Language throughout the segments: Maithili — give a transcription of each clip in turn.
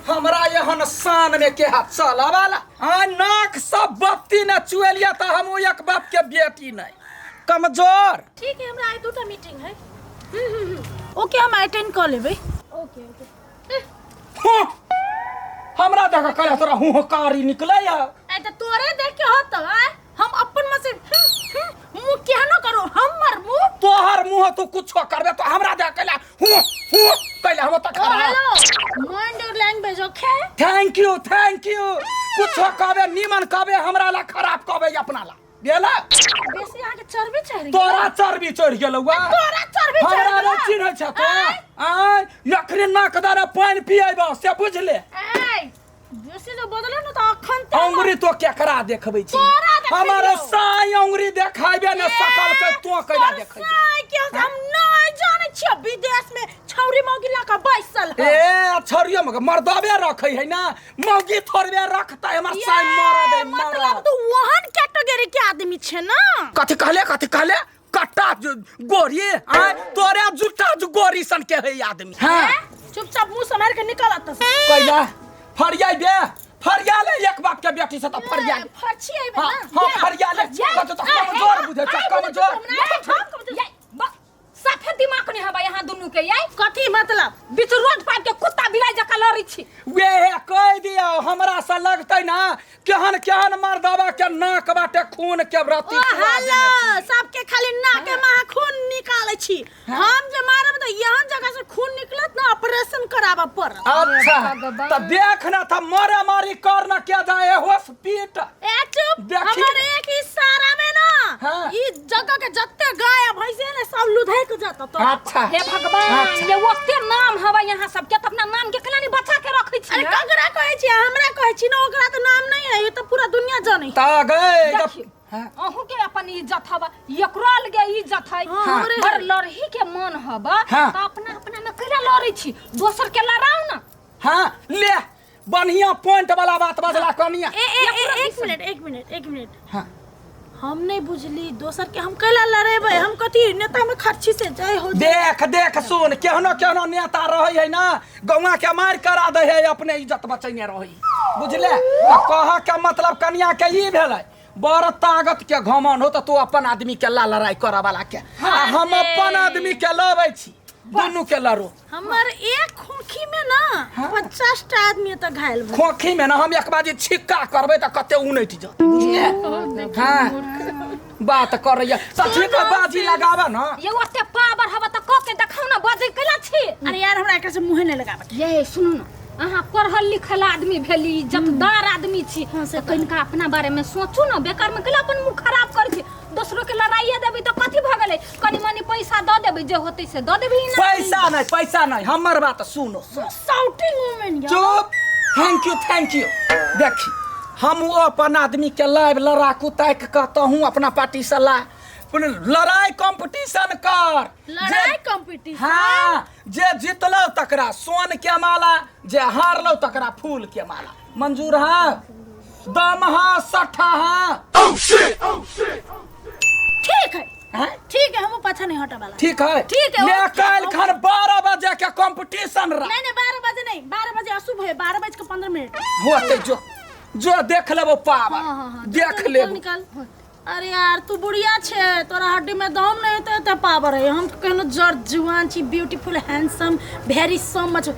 हमरा एहन शान में के हाथ चलावाला आ नाक सब बत्ती न चुएलिया त हम एक बाप के बेटी नहीं कमजोर। ठीक है, हमरा आइ दूटा मीटिंग है। ओके, हम अटेंड कऽ लेबै। Okay okay. हुँ, हमरा देख कहे तोरा हुंहकारी निकले या। ए त तोरे देख के होत आय हम अपन में से मुंह केहनो करू हमर मुंह। तोहर मुंह तू कुछो करबे तो हमरा देख कैला हूं हूं कैला हम त ओ खराब। Hello, mind your language, okay? Thank you thank you. कुछो कहबे नीमन कहबे हमरा ला, खराब कहबे अपना ला। गेला बेसी अहाँ के चर्बी चढ़ गेल। तोरा चर्बी चढ़ गेलौ वा। तोरा चर्बी चढ़ हमरा गेलौ। नहि चिन्है छ तो आय अखने नाक दारा पानि पिएबौ से बुझले। ऐ बेसी जो बदले न त अखन त अंगुरी तो केकरा देखबै छी? तोरा देखै हमर छियौ। साई अंगुरी देखाबे ने सकल के तो कैला तोर देखै साई के हम नहीं जानै छियै, विदेश में छौरी मौगी ला के बैसल है। ए छौरियो मगर मर्दबे रखै है ना, मौगी थोड़बे रखतै। हमर साई मरद है, मतलब मरद। तू वहन कैटेगरी के आदमी छे ना। कथी कहले? कथी कहले? कट्टा गोरी आय तोरे जुट्टा गोरी सन के है आदमी। हाँ। हैं? चुपचाप मुंह संभाल के निकल अत से। कैला फरियाई बे, फरिया ले एक बाप के बेटी से त फरिया ले। फरछी आइबे हाँ, ना। हाँ, फरिया ले। कथी त कमजोर बुझै छ, कमजोर। साफे दिमाग नहीं हबा यहाँ दुनू के याई। कथी मतलब? बीच रोड पाइप के कुत्ता बिलाई जका लड़ी छी। वे कह दियो हमरा से लगतै ना केहन केहन मर्दबा के नाक बाटे खून के व्रती ओ चुआ देने हेलो, छी। सबके खाली नाके महा खून निकालै छी। हम जे मारब त यहाँ जगह से खून निकलत ना, ऑपरेशन कराबऽ पड़त। अच्छा भगवान। त देख ना त मरे मारी कर ना के जाए होस पीट। ए चुप, देखी। हमर एक इशारा में ना हाँ। ई जगह के जत्ते गाय आ भैंस है ना सब लुधक जाता तो। अच्छा। हे भगवान, अच्छा। ये ओते नाम हवा यहाँ सबके त अपना नाम के केना नहीं बचा के रखै छी? अरे ककरा कहै छी? हमरा कहै छी ना, ओकरा त नाम नहीं है, ये त पूरा दुनिया जानै। त गए देखियौ, अहूँ के अपन इज्जत हवा, एकरो अलगे इज्जत है। हाँ, हमरे पर है। लड़ही के मन हवा हाँ। त अपना अपना में केना लड़ै छी, दोसर के लड़ाउ ना। हाँ ले बढ़िया पॉइंट वाला बात बजला कनिया। ए ए ए एक मिनट एक मिनट एक मिनट। हाँ। हम नहीं बुझली दोसर के हम कैला लड़ेबै, हम कथी नेता में खर्ची से जय हो। देख देख सुन, केहनो केहनो नेता रहै है ना गौवा के मार करा दै है अपने इज्जत बचैने रहै, बुझले? त कह के मतलब कनिया के ई भेलै बड़ ताकत के घमन हो त तू अपन आदमी के ला लड़ाई करऽ वाला के, आ हम अपन आदमी के लबै छी, दुनू के लड़ो। हमर एक खोखी में ना 50 टा आदमी त घायल भेल। खोखी में ना हम एक बाजी छिक्का करबै त कते उनटि जतै, बुझले? हाँ बात करैया सची के बाजी लगाबऽ ना। ये ओते पावर हवा त क के देखाउ ना, बजै केला छी? अरे यार हमरा एकर से मुंहे नहीं लगाबे। ये सुनू ना, अहाँ पढ़ल लिखल आदमी भेली, इज्जतदार आदमी छी, से तऽ कनिका अपना बारे में सोचू ना। बेकार में केला अपन मुंह खराब करै छी? दोसरो के लड़ाइए देबै तऽ कथी भऽ गेलै? कनि मनि पैसा दऽ देबै, जे होतै से दऽ देबै ना। पैसा नहीं, पैसा नहीं, हमर बात सुनो। शाउटिंग वुमेन यार। चुप, thank you thank you. देखी हम वो अपन आदमी के लाइव लड़ाकू ताकि कहता हूँ अपना पार्टी से ला लड़ाई कंपटीशन कर। लड़ाई कंपटीशन? हाँ, जे जीतलो तकरा सोन के माला, जे हारलो तकरा फूल के माला। मंजूर है? दम है सठा है? ठीक है। हैं? ठीक है, हम पाछा नहीं हटे वाला। ठीक है ठीक है, ले ओके, काल्हि ओके। खन 12 बजे के कंपटीशन रहा। नहीं नहीं 12 बजे नहीं, 12 बजे अशुभ है, 12 बज के 15 मिनट होते जो जो देख लेबो पावर। हाँ, हाँ, हाँ, देख निकल, लेबो। निकल। अरे यार तू बुढ़िया छे, तोरा हड्डी में दम नहीं होते ते पावर है। हम कहनो जर जुआन छी, beautiful handsome very so much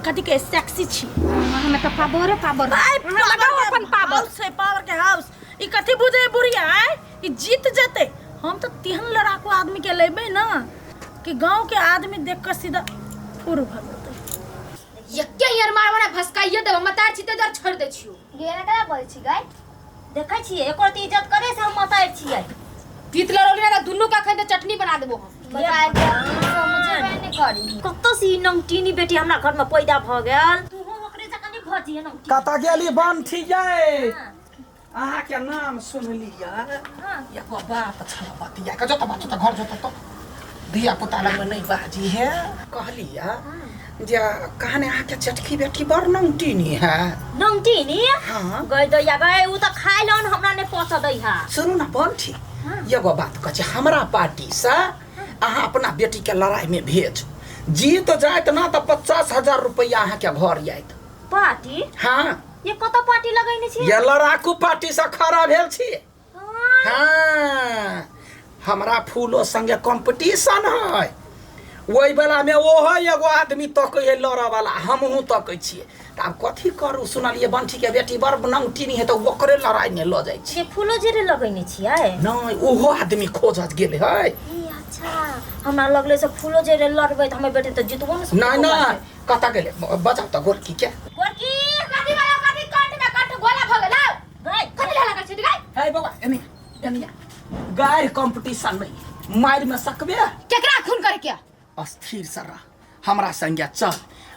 कथी के सेक्सी छी। हमे तऽ पावरे पावर। भाई, अहाँ लगाउ पावर के अपन पावर। हाउस है, पावर के हाउस। ई कथी बुझे बुढ़िया आय? ई जीत जते। हम तो तेहन लड़ाकू आदमी के लेबे ना कि गांव के आदमी देख के सीधा फुर भ जते। एके यार मारबो ना भसकाइए देबो, मतार छी ते दर छोड़ दे छियो। गे एना केना बजै छी गै? देखै छियै एको रत्ती इज्जत करे से हम मतार छियै। तीत लड़ौली ना दुनू का खैते चटनी बना देबो हम। बताए के समझबे नहि करी। कतौ से ई नमटीनी बेटी हमरा घर में पैदा भ गेल। तूहो ओकरे जकाँ नहि भऽ जइहे नमटीनी। कतऽ गेली बंठी यै? अहाँ के नाम सुनलियै, एगो बात छल बतिया के। जत बात घर जत तो धिया पुता लग में नहीं बाजी है। कहलियै जे कहने अहाँ के चटकी बेटी बड़ नमटीनी है। नमटीनी? हाँ। गई दैया गई, उ त खाइ लन हमरा नहि पचऽ दै है। सुनू ना बंठी, एगो बात कहै छी, हमरा पार्टी से अहाँ अपना बेटी के लड़ाई में भेज, जीत जायत ना तऽ 50,000 रुपैआ अहाँके घर जायत। पार्टी? हाँ। ये कत पार्टी लगैने छी? ये लड़ाकू पार्टी से खड़ा भेल छी। हाँ। हाँ, हमरा फूलो संगे कंपटीशन है। ओहि बेला में ओ है एगो आदमी तकै है लड़ऽ वाला, हमहूँ तकै छियै। तऽ आब कथी करू, सुनलियै बंठी के बेटी बड़ नंगटी है तऽ ओकरे लड़ाई में लऽ जाइ छी। ये फूलो जेरे लगैने छियै? नहि, ओहो आदमी खोजत गेल है। ई अच्छा, हमरा लगलै से फूलो जेरे लड़बै तऽ हमर बेटी तऽ जितबो ने। नहि नहि, कतऽ गेलै? बजाउ तऽ गोरकी के। गोरकी कथी वाला कथी कंठ में कंठ गोला भऽ गेल आउ। गई। कथी लगा कर छी गई? है बौआ, एने एने गारि कंपटीशन नहीं, मारि में सकबे? केकरा खून करे के? अस्थिर से रह, हमरा संगे चल।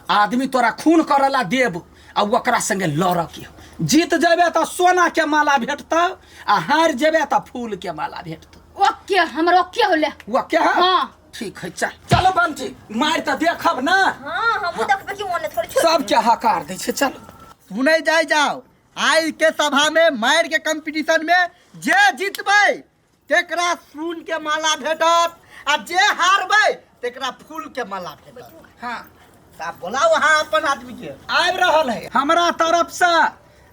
आदमी तोरा खून करला देब आ ओकरा संगे लड़ के जीत जेबे तऽ सोना के माला भेटतौ आ हारि जेबे तऽ फूल के माला भेटतौ। ओके, हमर ओके होले। ओके है? हाँ। ठीक है, चल चलो बंटी, मारि तऽ देखब ना। हाँ, हमहूँ देखबै कि ओने थोड़े छोड़। सबके हकार दै छै, चलो। सुनै जाय जाओ, आइ के सभा में मारि के कंपटीशन में जे जीतबै तेकरा सोन के माला भेटत आ जे हारबै तेकरा फूल के माला भेटत। हाँ। तऽ आब बोलाउ अहाँ अपन आदमी के। आबि रहल है। हमरा तरफ से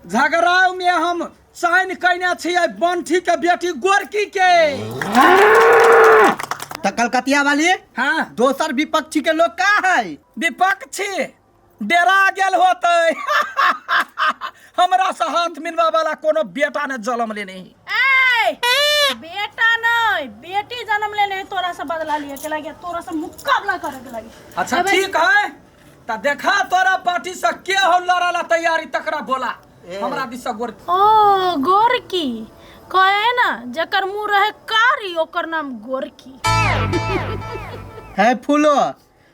झगड़ाव में हम साइन कयने छियै बंठी के बेटी गोरकी के। तऽ कलकतिया वाली। हाँ। दोसर विपक्षी के लोग का है? विपक्षी डेरा गेल होतै। हमरा से हाथ मिलवा वाला कोनो बेटा ने जन्म लेने ही। ए बेटा नहीं, बेटी जन्म लेने है, तोरा से बदला लिए के लगे, तोरा से मुकाबला करे के लगे। अच्छा ठीक है, त देखा तोरा पार्टी से के हो लड़ाला तैयारी, तकरा बोला। हमरा दिस से गोर। ओ गोरकी कहे ना, जकर मुंह रहे कारी ओकर नाम गोरकी है। फूलो,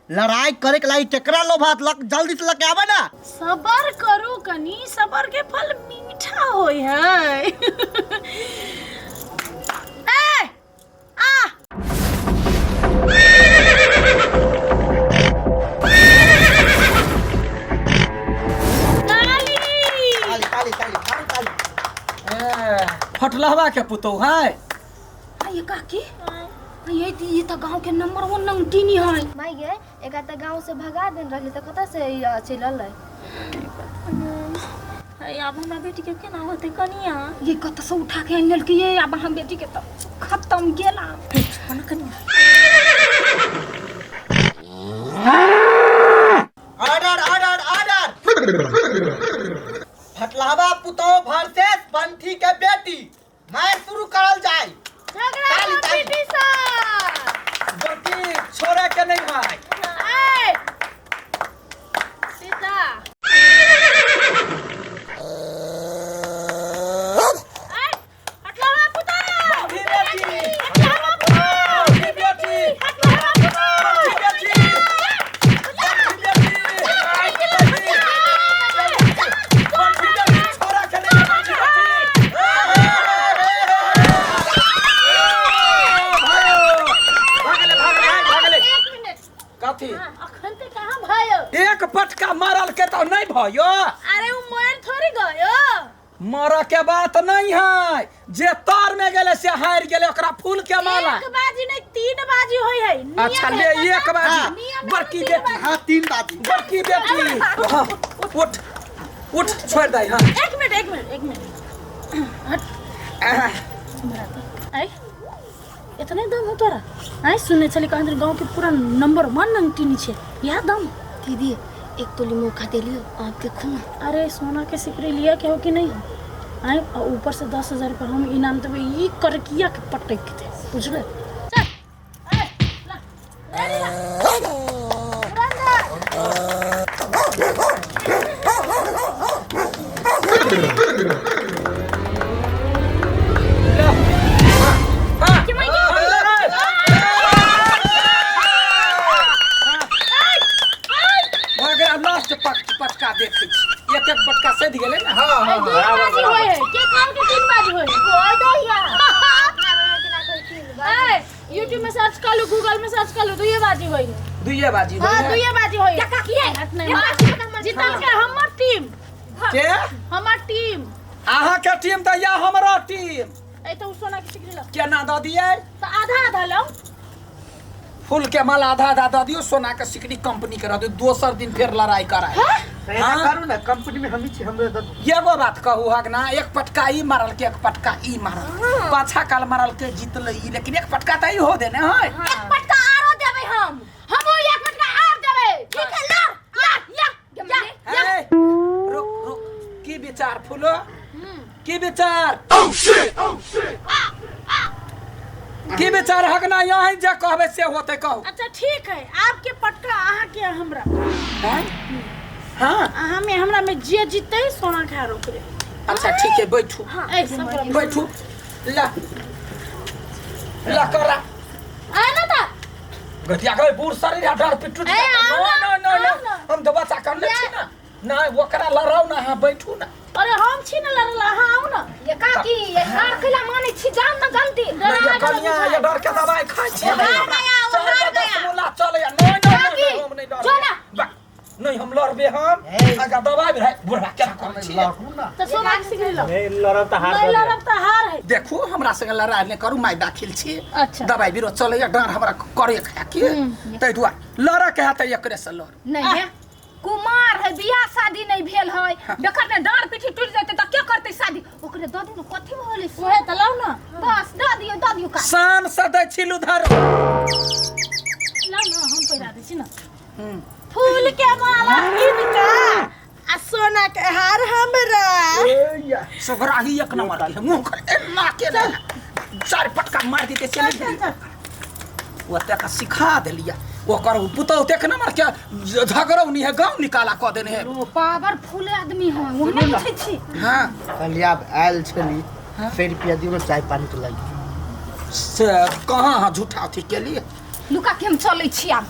लड़ाई करे के लागी केकरा लोभात लक, जल्दी से लके आवे ना। सबर करू कनी, सबर के फल मीठा होय है। ए आ ताली। ताली ताली ताली ताली ताली। ए, फटलहवा के पुतोह है। ये काकी, ये ये तो गांव के नंबर 1 नंगटीनी है। माय गे, एकरा तऽ गाँव से भगा देन रहली तऽ कतऽ से ई चलि अलै? है, आब हमरा बेटी के केना होतै कनिया? ये कत से उठा के आनि लेलकै ये, आब हम बेटी के तो खत्म गेला। ना कनिया। ऑर्डर ऑर्डर ऑर्डर, फटलावा पुतोह वर्सेस बंठी के बेटी, मैच शुरू करल जाय। झगड़ा ताली, ताली। कंपटीशन। गोरकी छोड़े के नहीं है। ए सीधा। ए हटलावा पुता। बंठी बेटी। हटलावा पुता। बंठी बेटी। हटलावा पुता। बंठी बेटी। बंठी बेटी। बंठी बेटी, छोड़ा के नहीं, बंठी बेटी। भागले, भागले, भागले। एक मिनट। कथी? अखन ते कहाँ भयो? एक पटका मारल के तो नहीं भयो। अरे वो मोर थोड़ी गयो। मरऽ के बात नहीं है, जे तर में गेले से हारि गेले, ओकरा फूल के माला। एक बाजी नहीं, 3 बाजी होई है। नियम अच्छा है ले पता? एक बाजी। नियम है बड़की तीन बेटी। बाजी। हाँ, 3 बाजी। बड़की बेटी। हाँ, उठ उठ, छोड़ दे। हाँ। एक मिनट एक मिनट एक मिनट, हट। आह, आई इतने दम हो तोरा? आई सुने छली कहन गांव के पूरा नंबर 1 नंगटीनी छे, यह दम? दीदी, एक तोली मौका दे लियो, आप देखो ना। अरे सोना के सिकरी लिया के हो कि नहीं हो? आई और ऊपर से 10,000 रुपया हम इनाम देबै, ई करकिया के पटक दे, बुझले? चल ए ला ले ला। ले। हाँ, हाँ। भऽ गेल, आब लास्ट पटका देखै छी। एक एक पटका सधि गेलै ने। हाँ हाँ। 2 बाजी होय है के काल के 3 बाजी होय है। कोई दो या अपना में केना कहै तीन बाजी। ए यूट्यूब में सर्च कर लू, गूगल में सर्च कर लू, दुइये बाजी होय है। दुइये बाजी होय हां, है। दुइये बाजी होय है। काकी ये नहीं, जीतल के हमर टीम। के? हमर टीम। अहाँ के टीम तऽ या हमरा टीम? ए तो उ सोना के सिकरी लो। केना दऽ दियै? तो आधा आधा लो। फूल के माला आधा आधा दऽ दियौ, सोना के सिकड़ी कंपनी के रह दियौ, दोसर दिन फेर लड़ाई कराय। ऐना हाँ। करू ना, कंपनी में हम ही छी, हमरे दऽ दियौ। एगो बात कहू हक ना, एक पटका ई मारल के, एक पटका ई मारल, पाछा काल मारल के जीतल ई, लेकिन एक पटका तऽ ई हो देने है। एक पटका आरो देबै हम, हमहूँ एक पटका आर देबै। ठीक है, लड़ लड़ या या या। ए, रुक रुक, की विचार फूलो, की विचार, की विचार हक ना? यहाँ जे कहबै से होते, कहू। अच्छा ठीक है, आपके पटका अहाँ के हमरा। हैं? हाँ। हमें हमरा में जे जीते सोना खा रोकरे। अच्छा ठीक है, बैठू। ए सब बराबर। बैठू, ला ला करा। आए ना ता गठिया के बूढ़ शरीर है, डर पिट्टू। ए, आओ नो ना, नो नो नो आओ ना। हम तो बच्चा करने छी ना, ना ओकरा लड़ाउ ना, हाँ बैठू ना। अरे हम छी ना लड़ला, अहाँ आउ ना। ये काकी, ये हार कैला मानै छी? जान ना जल्दी। नहीं, ये कनिया ये डर के दवाई खाइ छी। हार गया, वो चल, हार दस गया। मुला चल या नहीं नहीं। काकी, नहीं, हम नहीं डरबे। जो ना। बा, नहीं हम लड़बे हम। ए। आगा दवाई भी है बुढ़ा, केना करै छी? लड़ू ना। तो सोना के सिकड़ी लो। नहीं लड़ब तऽ हार नहीं दऽ दिअ। लड़ब तो हार है। देखू, हमरा संगे लड़ाई नहि करू, माय दाखिल छी। अच्छा। दवाई बीरो चलैया, डाँड़ हमरा करे खाय के, ताहि दुआरे लड़ऽ के है तऽ एकरे से लड़। नहीं है, कुमार है, बियाह शादी नहीं भेल है, बेकार ने डाँड़ पीठी टूटि जेतै तऽ के करतै शादी? ओकरे दऽ दियौ ने, कथी भऽ गेलै? उहे तऽ लाउ ना। बस दऽ दियौ, दऽ दियौ का। शान से दै छी लुधर। लाउ ना, हम पहिरा दै छी ना। फूल के माला इनका आ सोना के हार हमरा। सोगराही एक नंबर के मुंह कर एना के ने चार पटका मार देते से नहीं। ओते का सिखा देलिया, ओकर पुतहु देख नंबर के झगड़ौनी है, गाँव निकाला कऽ देने है। पावरफुल आदमी है ओ, नहि बुझै छी। हाँ। कहलियै आब आयल छली, 100 रुपया दियौ ने, चाय पानी के लागि। से कहाँ अहाँ झूठा अथी केलिए? लुका के हम चलै छी आब।